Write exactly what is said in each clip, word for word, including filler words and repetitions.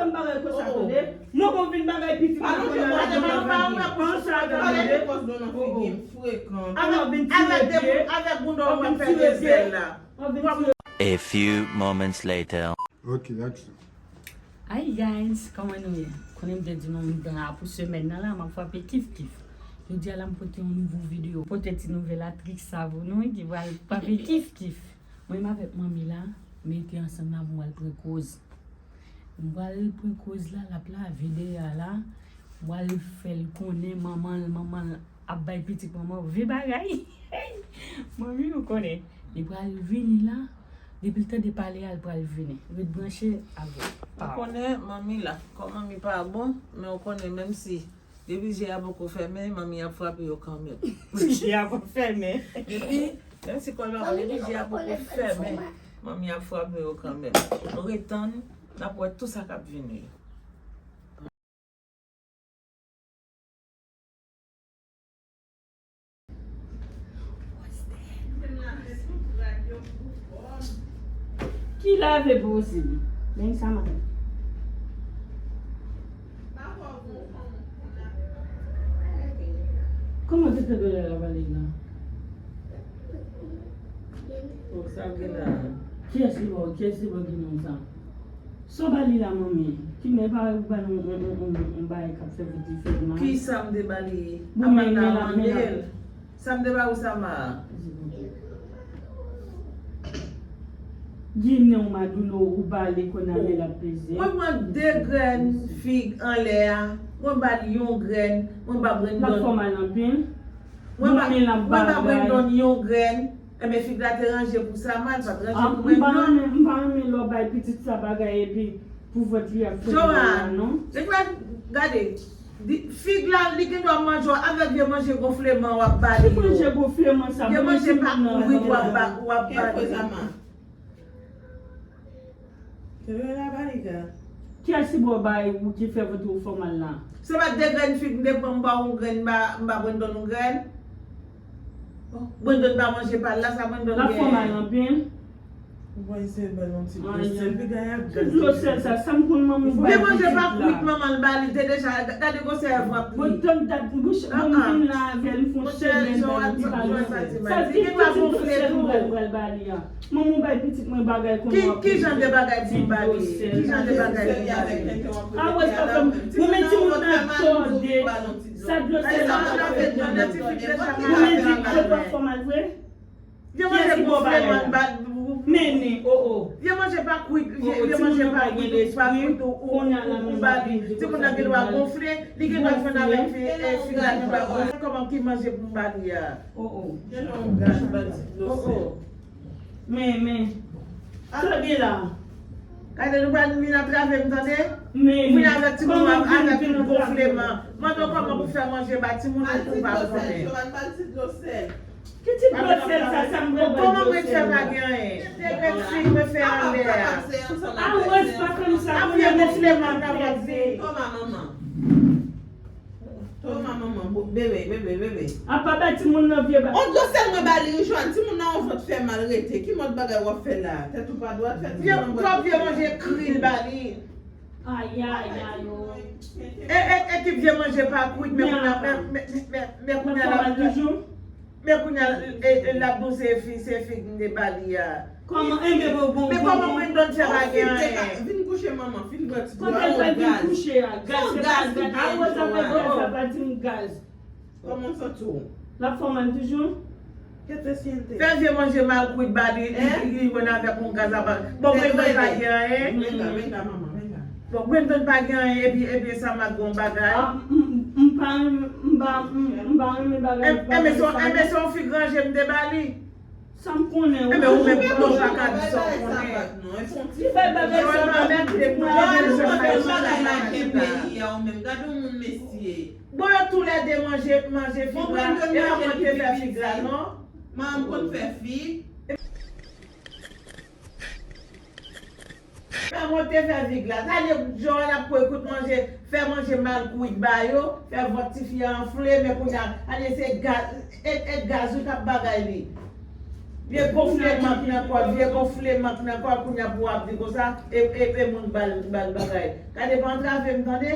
M bagay konsa, tande. Mwen, mwen vin bagay pitit mwen konnya la, mwen pa yon repons sa, tande. Avèk, avèk bouda w ap fè dezèl la. A few moments later. Ok, action. Hi guys, kòman nou ye? Konnen m te di nou m gen la pou semèn nan la, m ap frape kif kif. Jodi a la m pote yon nouvo videyo. Pote ti nouvèl a trik sa pou nou ki pral frape kif kif. Mwen menm avèk manmi la, mete ansanm la pou m al pran koz. M pral pran koz la, l ap lave dèyè a la. M pral fè l konnen manman l, manman l ap bay pitit manman vye bagay. Manmi, ou konnen. Li pral vini la. Depi l tande pale a, l pral vini. Ret branche avè m. Ou konnen manmi la. Kòm manmi pa bon, men ou konnen menm si depi je a poko fèmen, manmi ap frape yo kanmenm. Je a poko fèmen. Depi, menm si kòlòk, depi je a poko fèmen, manmi ap frape yo kanmenm. Nou ret tann, n ap wè tout sa k ap vini. Ki lave pou ou, Sili? Men sa, madanm. Kòman te fè dòlè la pale la? Oh, sa gen la. Kiyès li ba w? Kiyès li ba w ki non sa? Sa w ba li la, manmi? Ki men pa ou ba nou on, on, on, on bagay k ap fè vòt li fè mal? Ki sa m te ba li? Bon, men, men la, men la. Sa m te ba ou sa, ma? Ginen w, Madoulo, ou ba li konn ale l ap peze. Mwen pran de grenn fig anlè a, mwen ba li yon grenn, mwen ba Brandon. L ap fè w mal anpil. Mwen ba, mwen ba Brandon yon grenn. Enben, fig la te ranje pou Sama, l pa t ranje pou Brandon. M pa renmen, m pa renmen lè w bay pitit sa bagay epi pou vant li ap fè mal la, non. Johan, gade, fig la, li gen dwa manje w avèk vye manje gonfleman w ap ba li yo. Ki manje gonfleman sa? Vye manje pa kwit w ap ba, w ap ba li. Kiyès ki ba w bay ou ki fè vant ou fè w mal la? Se pa de grenn fig m te pran, m ba w yon grenn, m ba, m ba Brandon yon grenn. Brandon pa manje pa l la, sa Brandon gen. L ap fè w mal anpil. Ou pa eseye ba l yon ti dlo sèl, piga y ap gaz. Ti dlo sèl sa, sa m konn manman m ba l pitit la. Vye manje pa kwit manman l ba li, te deja, gade gwosè vant li. Bon, tann dat bouch, bon, m vin la avè l, m fè yon semèn ba l, li pa manje. Sa ki pitit dlo sèl m pral, pral ba li a? Manman w bay pitit mwen bagay konn w ap. Ki, ki jan de bagay pou m ba li? Ki jan de bagay pou m ba li? A wè, sa fè m, mwen men timoun nan ap tòde. Sa dlo sèl la ap fè tòde. Mwen men di dlo pa fè mal vre. Vye manje gonfleman ba. Mennen, o, o. Vye manje pa kwit, vye manje pa kwit, pa kwit ou, ou, ou ba li. Timoun nan gen dwa gonfle, li gen dwa fè avèk fi, eh, fig la gen dwa gonfle. Kòman ki manje pou m ba li a? O, o. Gen yon gaz ba ti dlo sèl. Men, men. Sa gen la? Gade, nou pral vin antrave m, tande? Men, men. Vin avèk timoun nan, avèk tout gonfleman. Mande w kòman pou fè manje ba timoun nan pou pa konnen. Ki ti dlo sèl sa, sa m pral ba l dlo sèl la? Kòman mwen fè pa gen anyen? Te gen fig mwen fè anlè a. A wè, se pa fè m sa, kounye a mèt fè m anlè. Toma, manman. Toma, manman, bebe, bebe, bebe. Apa ba timoun nan vye ba. On dlo sèl mwen ba li, Johan, timoun nan on vant fè mal rete. Ki mòd bagay w ap fè la? Tèt ou pa dwat, fè timoun nan vant. Twòp vye manje kri l ba li. Ay, ay, ay, o. E, e, e ki vye manje pa kwit, men kounye a, men, men, men, men kounye a la. Men kounye a, e, e, l ap di w se fi, se fig m te ba li a. Kòman, enben, bon, bon, men kòman Brandon fè pa gen anyen? Vin kouche manman, fin bwè ti dlo a, o gaz. Kote l pral vin kouche a? Gaz, se pa gaz. A wè sa fè gaz, sa pa di m gaz. Kòman w santi w? L ap fè w mal toujou? Fè vye manje mal kwit ba li, li, li jwenn avèk yon gaz apa. Bon, Brandon pa gen anyen. Menga, menga, manman, menga. Bon, Brandon pa gen anyen, epi, epi sa m ap gen yon bagay. A, m, m, m pa, m, m pa, m, m pa renmen bagay. Enben, se yon, enben, se yon fig ranje m te ba li. Sa m konnen, ou menm ou pa ka di sa w konnen. Li fè bagay sa, gade yon moun mesye. Bon, yo toulède manje, manje fig la. E pa mwen te fè fig la, non. Manman m konn fè fig. Sa mwen te fè fig la. Sa vle di Johan ap kouri kout manje, fè manje mal kwit ba yo, fè vant tifi a anfle, men kounye a, ale se gaz, e, e gaz wi k ap bagay li. Vye gonfle mank nan kò l, vye gonfle mank nan kò l, kounye a pou w ap di konsa, e, e, e moun ba l, ba l bagay. Gade, pa antrave m, tande?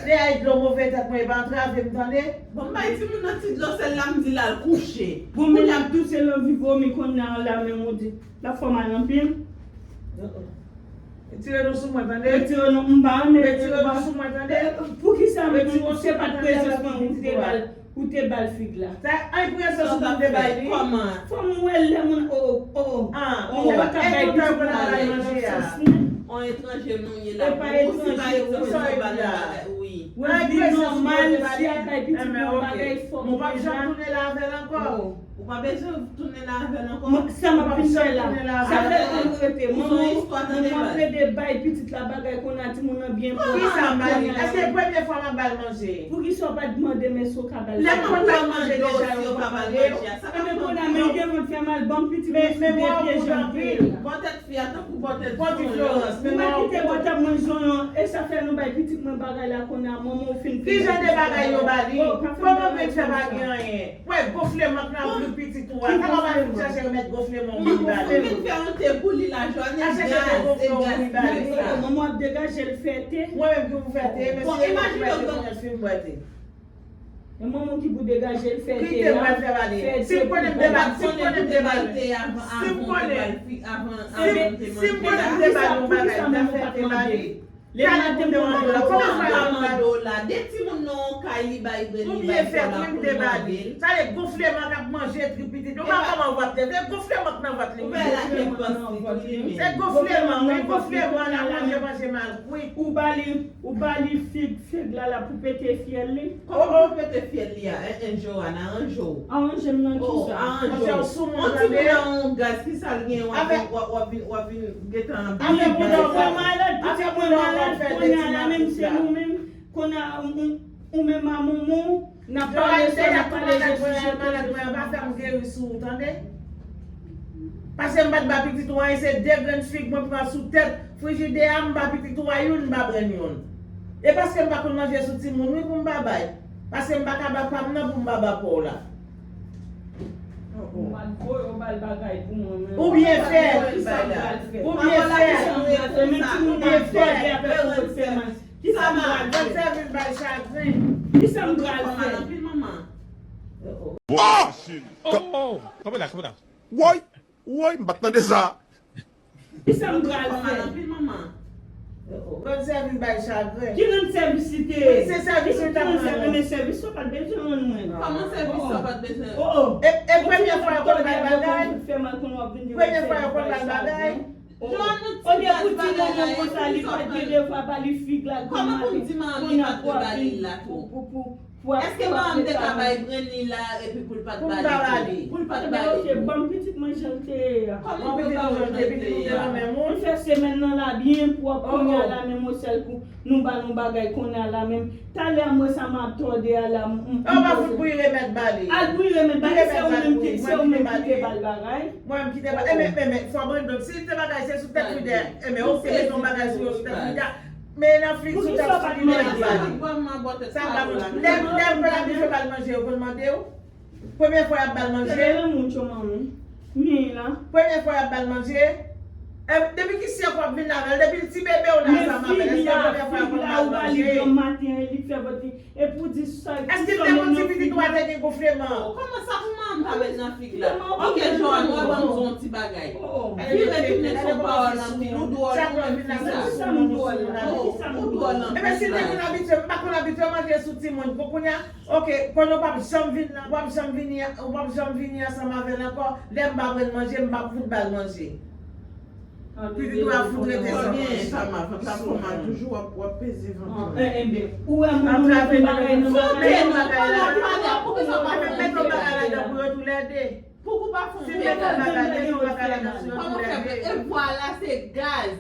Lè ay dlo move tèt mwen, e pa antrave m, tande? Bon, m bay timoun nan ti dlo sèl la, m di l al kouche. Bon, men l ap touse, l anvi vomi kounye a la, menm ou di, l ap fè w mal anpil. Retire nou sou mwen, tande? Retire nou, m pa renmen retire nou sou mwen, tande? Poukisa m, se pa t prezans mwen ou te ba l, ou te ba l fig la? Sa, ay, prezans ou te ba li? Kòman? Fò m wè lè moun, o, o, o. Moun pa ka bay pitit mwen bagay nan sans, non. On etranje nou ye la. E pa etranje, ou sa ou ye la. Wi. Revni nòmal, si ap bay pitit mwen bagay, fò m wè la. Mwen p ap janm tounen la avè l ankò. Ou pa bezwen tounen la avè l ankò. Sa m ap vin fè la. Sa fè mwen rete. Manman, manman plede bay pitit la bagay kounye a, timoun nan byen pwòp. Kisa m ba li? Èske se premye fwa m ap ba l manje? Poukisa w pa t mande m èske w ka ba l manje? Lè m konn ba l manje deja, yo pa mande m. Ebyen kounye a, men devan fè mal, ban m pitit mwen sou de pye jan anpil. Bon tèt fi a tankou bon tèt zonyon. Ou pa kite bon tèt mwen zonyon, e sa fè nou bay pitit mwen bagay la kounye a, manman w fin. Ki jan de bagay yo ba li? Kòman mwen fè pa gen anyen? Wè, gonfleman k nan vant pitit ou a. Sa pa vin chèche remèt gonfleman ou vin ba li. Ou vin fè yon te pou li la, Joanne, e gaz, e gaz, e gaz. Manman ap degaje l fè te. Mwen menm ki pou fè te, mesye, mwen pou fè te, mwen fin bwè te. E manman ki pou degaje l fè te a. Ki te mwen fè ba li? Si m konnen m te ba, si m konnen m te ba li. Si m konnen, si m konnen m te ba li yon bagay, m ta fè te ba li. Lè maten mwen mande w la, kòman fè yo mande w la? De timoun nan yon kay li bay grenn li bay fò la pou l mande l. Sa vle gonfleman k ap manje trip pitit. Ou pa kòman w ap tande gonfleman k nan vant li. Se gonfleman, wi, gonfleman la manje, manje mal kwit. Ou ba li, ou ba li fig, fig la la pou pete fyèl li. Kòman pou pete fyèl li a? En, en, Joanne, aranje w. Aranje m nan kisa? Aranje w. Yon timoun nan yon gaz, kisa l gen, w ap vin, w ap, w ap vin, w ap vin gentan anbi. Pitit mwen malad, pitit mwen malad, kounye a la menm se nou menm, kounye a ou, ou, ou menm a manman w, n ap pale sa, n ap pale jezi. Malad mwen an pa fè m geri sou ou, tande? Paske m pa t ba pitit ou anyen, se de grenn fig mwen pran sou tèt frijidè a, m ba pitit ou a youn, m pa pran youn. E paske m pa konn manje sou timoun, wi, pou m pa bay. Paske m pa ka ba pa m nan pou m pa ba pa w la. Ou pa t voye yo ba l bagay pou mwen, men. Ou byen fè. Ou byen fè. Ou byen fè. Kisa m pral fè? Kisa m pral fè? Mwen sèvi l bay chagren. Kisa m pral fè? Bon, machin. Oh, oh, kanpe la, kanpe la. Woy, woy, m pa t tande sa. Kisa m pral fè? Rann sèvis bay chagren. Ki rann sèvis li te ye? Wi, se sèvis li t ap rann. Men sèvis sa w pa t bezwen rann mwen. Kòman sèvis sa w pa t bezwen? Oh, oh. E, e premye fwa yo konn bay bagay? Premye fwa yo konn bay bagay? Olye pou ti manman konsa, li pa t gen devwa ba li fig la granmate. Kounye a pou ap vin pou, pou, pou, pou ap, pou ap prepare. Èske manman te ka bay grenn li la epi pou l pa t ba li tou? Pou l pa t ba li tou. Ebyen, ok, ban m pitit mwen jan l te ye a. Kòman pou l pa wè jan l te ye a? Li fè semèn nan la byen pwòp, kounye a la menm yon sèl kou nou ba l yon bagay kounye a la menm. Talè a m wè sa m ap tòde a la, m, m, m poze. Ou pa fout bouyi remèd ba li. Al bouyi remèd ba li, se ou menm ki, se ou menm ki te ba l bagay. Mwen menm ki te ba l. Enben, enben, fò Brandon, si li te bagay, se sou tèt li dèyè. Enben, ok, mete yon bagay sou yo, sou tèt li dèyè. Men nan fig sou tèt li dèyè ba li. Sa pa bon. Lè, lè yo konn abitye ba l manje, yo konn mande w. Premye fwa y ap ba l manje. Premye fwa y ap ba l manje. E, depi ki syèk w ap vin avè l? Depi l ti bebe w la, sa m ap fè l. Èske premye fwa y ap ba l manje? Epi w di sa. Èske l te konn di pitit ou a te gen gonfleman? Kòman sa pou manman pa met nan fig la? Ok, Joanne, w ap ban m di yon ti bagay. Vire tounen sou pawòl anpil, ou dwòl, ou menm fi sa. Ou dwòl anpil. Ebyen, si l te konn abitye, m pa konn abitye manje sou timoun. Bon, kounye a, ok, konnen w p ap janm vin, w ap janm vini, w ap janm vini ansanm avè l ankò. Lè m pa pran manje, m p ap fout ba l manje. Pitit ou a fout rete san manje. Sa mal, sa fè mal toujou, w ap, w ap peze vant mwen. Enben, ou wè moun mete yon bagay nan bagay la. Mete yon bagay ladan pou yo toulède. Pou ou pa fè yon bagay, mete yon bagay ladan pou yo toulède. E vwala, se gaz.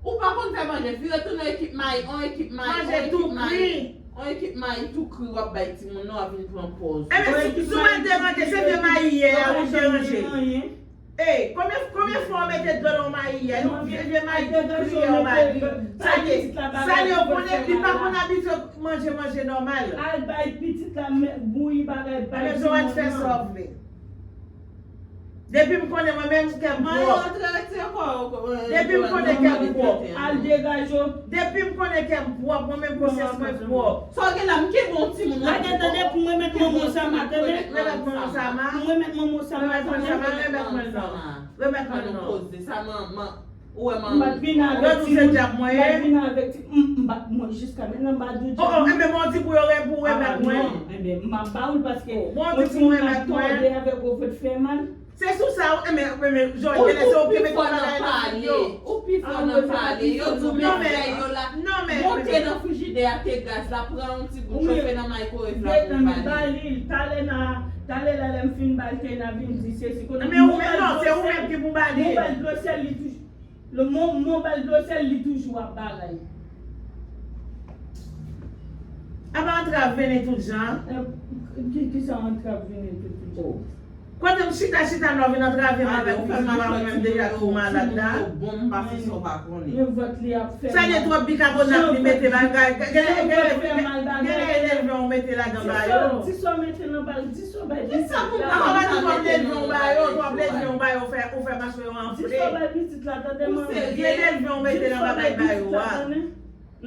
Ou pa konn fè manje, vire tounen ekip mayi, on ekip mayi, on ekip mayi. On ekip mayi tou kri, w ap bay timoun nan, w ap vin pran pòz. Enben, si, si w mete manje, se vye mayi yè a, ou deranje. Ey, konbyen, konbyen fwa w mete dlo nan yon mayi yè? Yon vye, vye mayi kri a w ba li. Sa ye, sa ye, ou konnen, li pa konn abitye manje, manje nòmal. Al bay pitit la, bouyi bagay, bay timoun nan. Ebyen, Joanne, fè sa w vle. Depi m konnen mwen menm, kè m pwòp. Depi m konnen kè m pwòp. Al degaje w. Depi m konnen kè m pwòp, mwen menm konsyans mwen pwòp. Sa w gen la, m kenbe yon timoun. Gade, tande, pou mwen met manman Osama, tande. Remèt manman Osama. Pou mwen met manman Osama, remèt manman Osama, remèt mwen non. Remèt mwen non. Ou wè manman. M pa t vin avèk ti moun. M pa t vin avèk ti, m, m pa, mwen, jiska mentnan, m pa di w. Oh, oh, enben, bon, di pou yo, pou remèt mwen. Enben, m ap ba ou l paske yon timoun k ap tòde avèk ou fè mal. Se sou sa, ou, enben, enben, Joël, genlè se ou ki mete bagay nan figi yo. Ou pi fò nan pale. Yo di w met fèy yo la. Monte nan frijidè a, te gaz la, pran yon ti gout, chofe nan maykowèv la pou pale. Ba li, talè nan, talè la, lè m fin ba l, te nan vin di sesi, konnen. Men ou menm, non, se ou menm ki pou ba li. Mwen ba l dlo sèl, li toujou. Lè mwen, mwen ba l dlo sèl, li toujou ap bagay. Apa antrav vini tout jan? Eh, ki, ki sa antrav vini tout jan? Kote m chita, chita, nou vin antrave m avèk figi a, mwen menm deja tou malad la. Bon, m pa fè sa w pa konnen. Men vant li ap fè mal. Sa gen twòp bikabonat li mete bagay. Genlè, genlè, genlè, genlè, ou mete ladan ba yo. Di sa w mete nan ba l, di sa w bay pitit la. Kisa pou m pa konn twòp leve yon ba yo, twòp leve yon ba yo, ou fè, ou fè mache yo anfle. Di sa w bay pitit la, tande manman. Vye leve yon mete nan bagay ba yo a.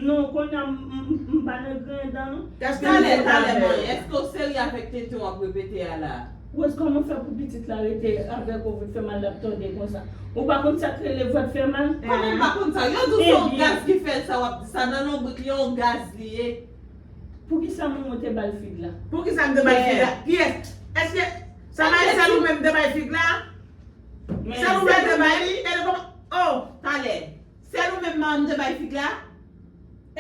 Non, kounye a m, m, m, m pa nan grenn dan. Talè, talè, manyen, èske w serye avèk tenten w ap repete a la? Rose, kòman fè pou pitit la rete avèk ou, vant fè mal, l ap tòde konsa? Ou pa konn sa k rele vant fè mal? Kòman m pa konn sa? Yo di w se yon gaz ki fè l sa, w ap di sa, nan lonbrik li, yon gaz li ye. Poukisa manman w te ba l fig la? Poukisa m te ba l fig la? Kiyès? Èske sa bay sèl ou menm te bay fig la? Sèl ou menm te bay li? E kòman? Oh, talè. Sèl ou menm manman te bay fig la?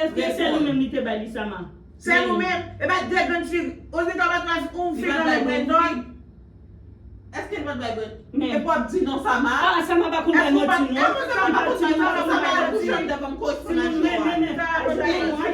Èske sèl ou menm li te bay li, Sama? Sèl ou menm? E pa de grenn fig. Ozilta w pa t bay yon fig nan men Brendon? Èske li pa t bay Brendon? E p w ap di non, Sama. Ah, Sama pa konn bay manti, non. Èske w pa t, èske w pa t konn bay manti? Sama ap kouche anndan ban m koresponn a Joanne.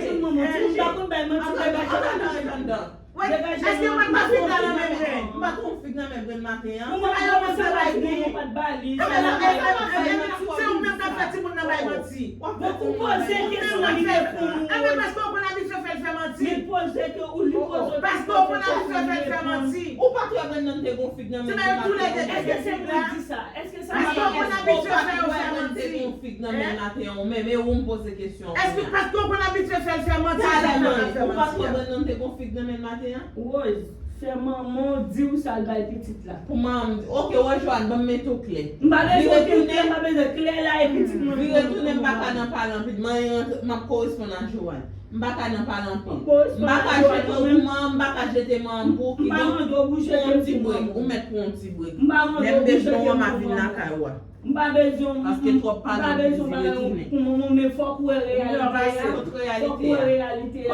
Timoun pa konn bay manti, bay manti. Wi, èske mwen pa fig la nan men mwen? M pa twò fig nan men Brendon maten an. Pou mwen, pou mwen, sa pa di mwen pa t ba li. Ebyen, se ou menm k ap fè timoun nan bay manti. Ou poze kesyon, li reponn ou. Ebyen, paske w konn abitye fè l fè manti. Li poze ke ou li poze. Paske w konn abitye fè l fè manti. Ou pa kwè Brendon te gon fig nan men Brendon maten an? Èske se mwen ki di sa? Èske sa pa mwen? Paske w konn abitye fè yo fè manti. Te gon fig nan men maten an, ou menm, e ou m poze kesyon. Èske paske w konn abitye fè l fè manti, sa fè l fè manti a? Ou pa kwè Brendon te gon fig nan men maten an? Rose, fè manman w di w sa l bay pitit la. Pou manman m di, oke, wè Joanne, ban m mete w klè. M pa bezwen w te klè, m pa bezwen klè la, e pitit mwen. Vire tounen, m pa ka nan pale anpil. Manyen rantre, m ap koresponn a Joanne. M pa ka nan pale anpil. M pa ka jete manman, m pa ka jete manman m pou ki donk, pran yon ti brek. Ou mèt pran yon ti brek. Lè m bezwen w, m ap vin lakay ou a. M pa bezwen, paske twòp pale, vire tounen. Pou manman, men fòk ou wè reyalite a. Fòk ou wè reyalite a.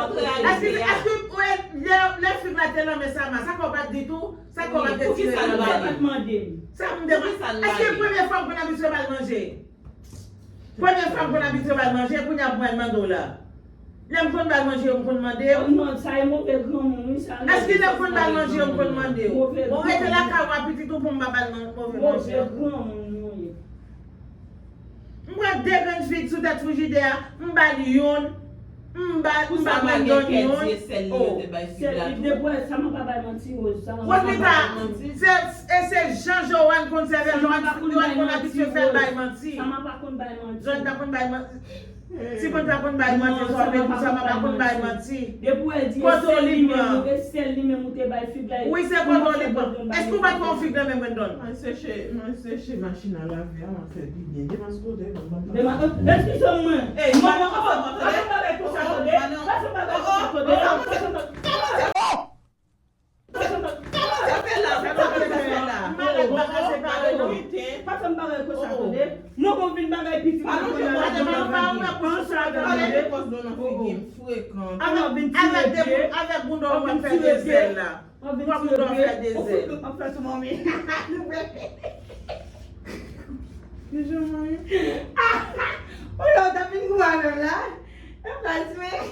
Èske, èske, wè, lè, lè fig la te nan men Sama, sa kò pa t di tou, sa kò pa t retire nan men li? Sa m demann, èske premye fwa m konn abitye ba l manje? Premye fwa m konn abitye ba l manje, kounye a pou mwen mande w la. Lè m konn ba l manje yo, m konn mande w. Non, sa e move granmoun, wi, sa. Èske lè m konn ba l manje yo, m konn mande w? Bon, rete lakay ou a pitit ou pou m pa ba l man-, move manje. Move granmoun ou ye. M pran de grenn fig sou tèt frijidè a, m ba l youn, m ba, m ba Brendon youn. Oh. Sèl li, depi wè, Sama pa bay manti, Rose. Sama pa bay manti. Se, e se jan Joanne konn sèvi, Joanne, Joanne konn abitye fè l bay manti. Sama pa konn bay manti. Joanne pa konn bay manti. Si mwen ta konn bay manti, sa vle di Sama pa konn bay manti. Depi w di e sèl li menm, e sèl li menm ou te bay fig la. Wi, se kote w li pran. Èske w pa t pran fig nan men Brendon? Mwen seche, mwen seche machin a lave a, mwen fè pi byen. Demas kote, mwen pa. Demas, eskize mwen. Ey, manman, pa fè m bagay konsa, tande. Pa fè m bagay konsa, tande. Pa fè m bagay konsa, tande. Sa manzè fè la? Sa manzè fè la? Malad bagay se pa yo. Pa fè m bagay konsa, tande. Non, bon, vin bagay pitit mwen. Avèk, avèk, avèk bounda w ap fè de zèl la. Avèk bounda w ap fè de zèl. Ou ap fè sou manmi. Ou la, w ta fin gou avè m la. E plas mwen.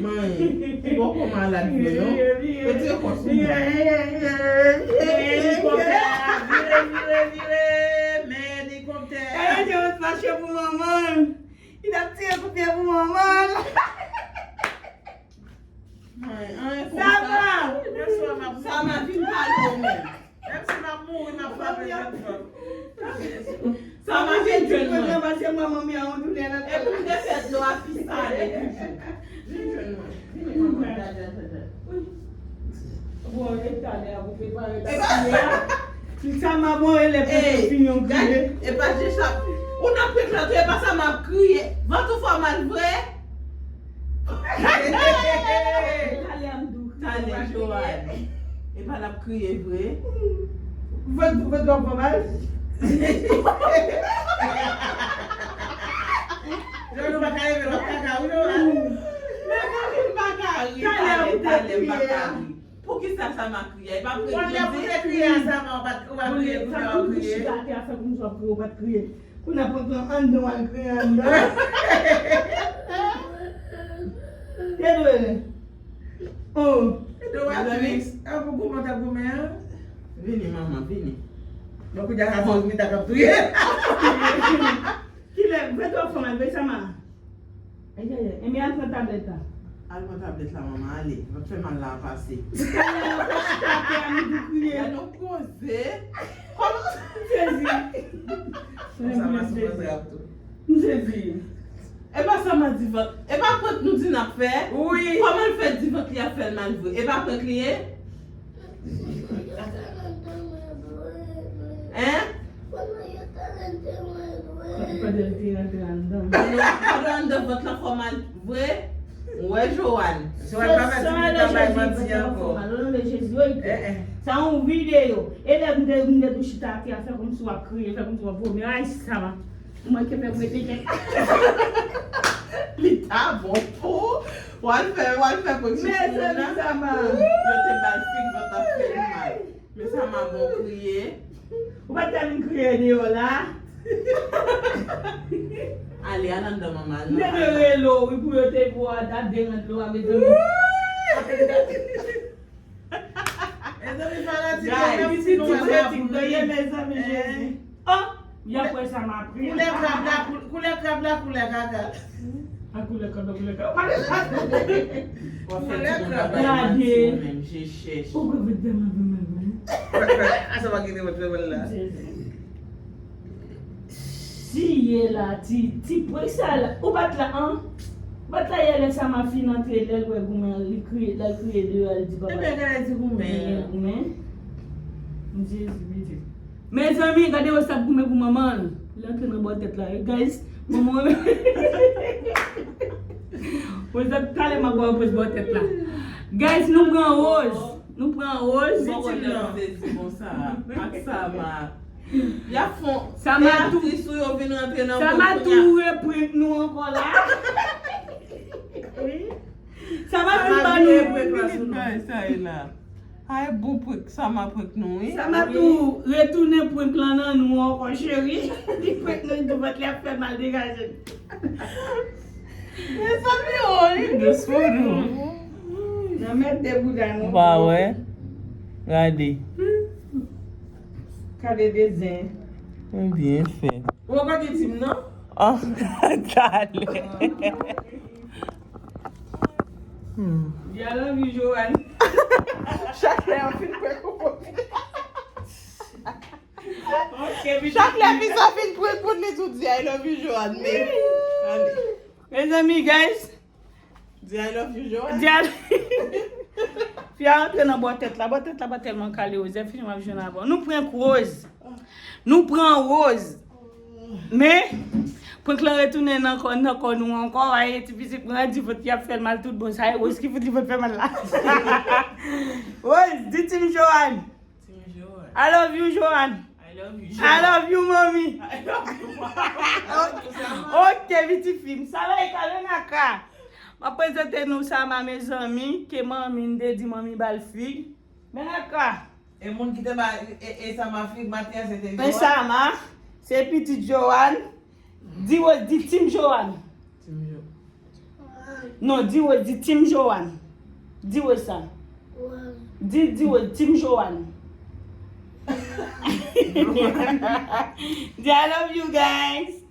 Manyen, li poko malad vre non. Retire kò sou mwen. Vire, vire, vire, vire, vire, vire, men elikoptè. Gade jan w fache pou manman l. Li t ap tire kout pye pou manman l. Manyen, anyen konsa. Sa va. Sa va, vin pale w menm. Menm si m ap Mouri, m ap frape jèn fanm. Sa va vin jwenn mwen. Mwen pase manman mi a yon tounen nan. Epi m te fè dlo a pi sale toujou. Vin jwenn mwen. Vin manman, dada, dada. Bon, e talè a pou prepare la. Ti Sama bon elèv pou fini yon kriye. E pa je chap. Ou nan prank lan tou, e pa sa m ap kriye. Vant ou fè w mal vre. Talè a m tou kriye. Talè, Joanne. E pa l ap kriye vre. Vant, vant w ap fè w mal. Joanne, ou pa ka leve lòt kaka, wi, Joanne. Mezanmi, m pa ka ri. Talè, talè, m pa ka ri. Poukisa Sama kriye? E pa vre. Kounye a pou te kriye a Sama, ou pa t, ou pa kriye, kounye a w ap kriye. Chita atè a fè kòmsi w ap kriye, ou pa t kriye. Kounye a pran pran anndan w al kriye anndan. Te dwe. Oh. Te dwe w ap kriye. A pou goumen w t ap goumen an. Vini, manman, vini. Bon, kounye a sa se yon mita k ap touye. Kilè, vre twò fò mal, vre Sama. Ayayay, enben al pran tablèt la. Al pran tablèt la, manman, ale. Va fè mal la pase. Talè a, mwen chita atè a, m tou kriye. Gade yon koze. Kòman? M sezi. Konsa, m a sou kontrap tou. M sezi. E pa sa m a di vant. E pa prank nou di n ap fè? Wi. Kòman l fè di vant li ap fè l mal vre? E pa prank li ye? Hein? Pandan l te rantre anndan. Pandan, pandan anndan vant lan fè w mal vre? Wè, Joanne. Joanne, pa mèt di m ta bay manti ankò. Sa yon videyo. E lè m te, m te tou chita atè a, fè kòmsi w ap kriye, fè kòmsi w ap vomi. Ay, Sama. Ou manke fè m rete kèk. Li ta bon pou w al fè, w al fè prank sou moun nan. Mezanmi, Sama. Yo te ba l fig, vant ap fè l mal. Men Sama bon kriye. Ou pa t ka vin kriye deyò la. Ale, al anndan, manman, al nan kay la. Nèg yo rele w, wi, pou yo te pou w al ta derann dlo a, mezanmi. Mezanmi, fanatik yo, guys, mèsi nou, mèsi nou, mezanmi, Jezi. Oh, y ap wè sa m ap ri. Koulè krab la, kou-, koulè krab la, koulè kaka. A koulè krab la, koulè kaka. Koulè krab la, manti ou menm, je chèch. Ou gade. Asa pa kite mwen fè mwen la. Jezi. Siye la, ti, ti prank sa la. Ou pa t la, an? Ou pa t la yè lè Sama fin antre, lè l wè goumen an, li kriye, lè l kriye deyò a, li di papa. Ebyen, gade ti goumen an. Goumen. Jezi, Bondye. Mezanmi, gade Wes ap goumen pou manman l. Li antre nan bò tèt la. E, guys, manman Wes ap talè m ap ba w pòz bò tèt la. Guys, nou pran Rose. Nou pran Rose. Bon, ti lè m sezi konsa. Ak Sama. Y ap fon. Sama tou, aktris ou yo vin rantre nan kont kounye a. Sama tou reprank nou ankò la. Sama tou ba nou reprank la sou nou. Sa e la. Ay, bon prank, Sama prank nou, wi. Sama tou retounen prank lan nan nou ankò, cheri. Li prank nou, li tou vant li ap fè mal, degaje l. Mezanmi, o, li dous pou nou. Nan mèt de bouda nou. Ou pa wè? Gade. Gade de zen. Ou byen fè. Ou pa gen tim, non? Oh, talè. Hmm. Di I love you, Joanne. Chak lè an fin prank ou pou. Ok, chak lè Visa fin prank pou li tou di I love you, Joanne, men. Ale. Mezanmi, guys. Di I love you, Joanne. Di I love Fi a antre nan bò tèt la. Bò tèt la pa tèlman kale, Joseph, fini w ap jwenn avan. Nou prank Rose. Nou pran Rose. Men, prank lan retounen nan kò, nan kò nou ankò. Ay, ti pitit mwen an di vant li ap fè l mal tout bon. Sa e Rose ki fout li vant fè mal la. Rose, di Team Joanne. Team Joanne. I love you, Joanne. I love you, Joanne. I love you, mommy. I love you, mommy. Ok, pitit fi m. Sa va e kale nan ka. M ap prezante nou Sama, mezanmi, ke manmi n te di manmi ba l fig. Men nan ka. E moun ki te ba, e, e Sama fig maten an, se te Joanne? Men Sama, se pitit Joanne. Di Rose, di Team Joanne. Team Jo-, non, di Rose, di Team Joanne. Di Rose sa. Di, di Rose, Team Joanne. Di I love you guys.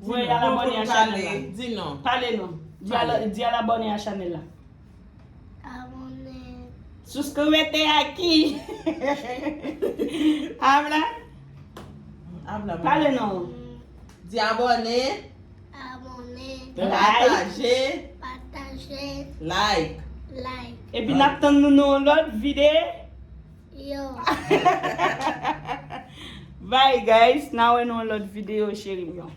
Voye al abòne a chanèl la. Di non. Pale non. Di al, di al abòne a chanèl la. Abòne. Suscríbete aquí. Habla. Habla. Pale non. Di abòne, Abòne, Like. Pataje, pataje, like. Like. Epi n ap tann nou nan yon lòt videyo. Yo. Bye guys, n a wè nan yon lòt videyo, cheri m yo.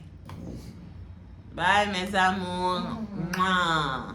Bye mes amours. Mwah.